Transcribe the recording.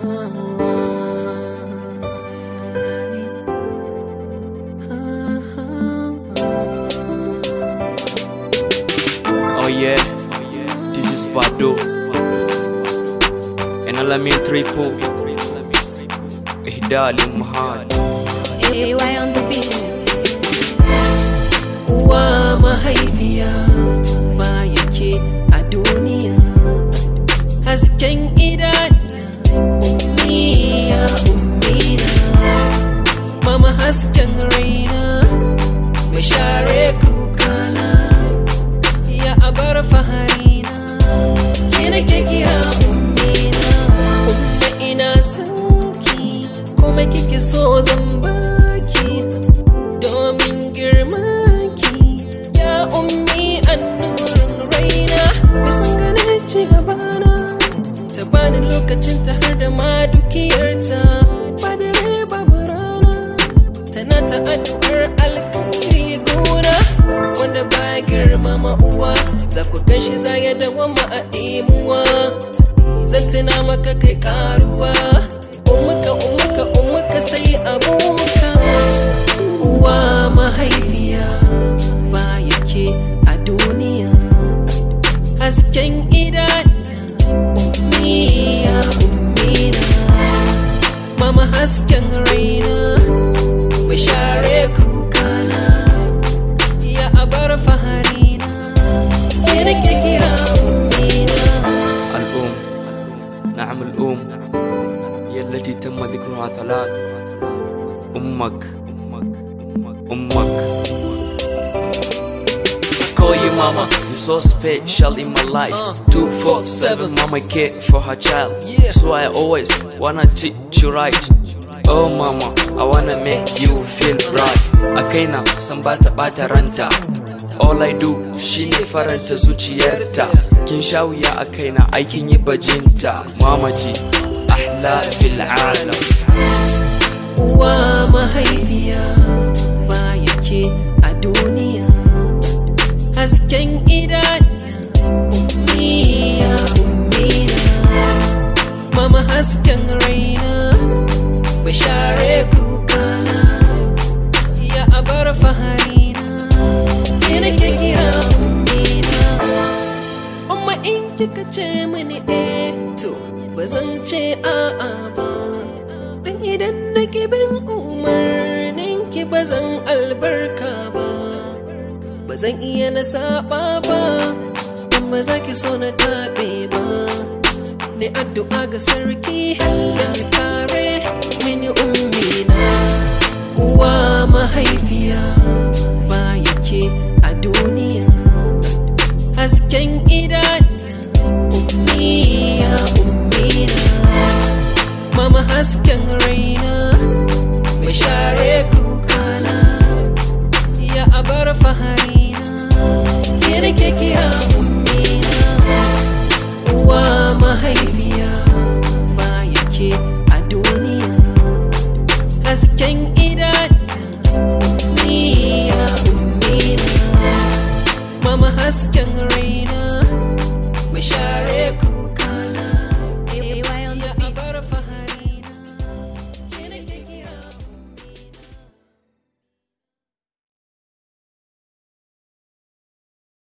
Oh yeah, this is Fado and Alamin Triple إهداء للأمهات. AY on the beat. Uwa mahaifiya ba yake a duniya, hasken idaniya ummiya ummina, mama hasken raina mai share kukana, ya abar faharina ke nake kira ummina. Umma ina sanki kuma kike so zan baki domin girmanki, ya ummi annurin raina bisan ganin ci gabana, ta bani lokacin ta har da ma dukiyarta, ba dare babu rana tana ta addu'ar alkhairi gona, wanda ba girmama uwa za ku ganshi za ya dawama a ɗimuwa, zan tuna maka kai karuwa, ummuka ummuka ummuka sai aboka. Uwa mahaifiya ba yake a duniya, hasken idaniya ummiya ummina, mama hasken raina mai share kukana, ya abar faharina ke nake kira ummina. الأم، نعم الأم هي التي تم ذكرها ثلاث. أمك أمك. Call you mama, you're so special in my life. 247, mama care for her child. So I always wanna teach you right. Oh mama, I wanna make you feel proud. A kaina san bata bata ranta. All I do shine faranta zuciyarta. Kin sha wuya a kaina, aikin yi bajinta. Mama ji, ahla fil alam. Uwa mahaifiya ba yake a duniya, hasken idaniya ummiya ummina, mama hasken raina mai share kukana, ya abar faharina ke nake kira ummina. Umma in kika ce mini eh to ba zan ce a'a ba, dan idan nake bin umarnin ki ba zan albarka ba, ba zan iya na saba ba, dan ba za ki so na taɓe ba. Ne addu'a ga sarki Allah ya kare mini ummina. Uwa mahaifiya ba yake a duniya, hasken idaniya ummiya ummina, mama hasken raina mai share kukana, ya abar faharina ke nake kira ummina. Uwa mahaifiya ba yake a duniya, hasken idaniya ummiya ummina, mama hasken raina mai share kukana.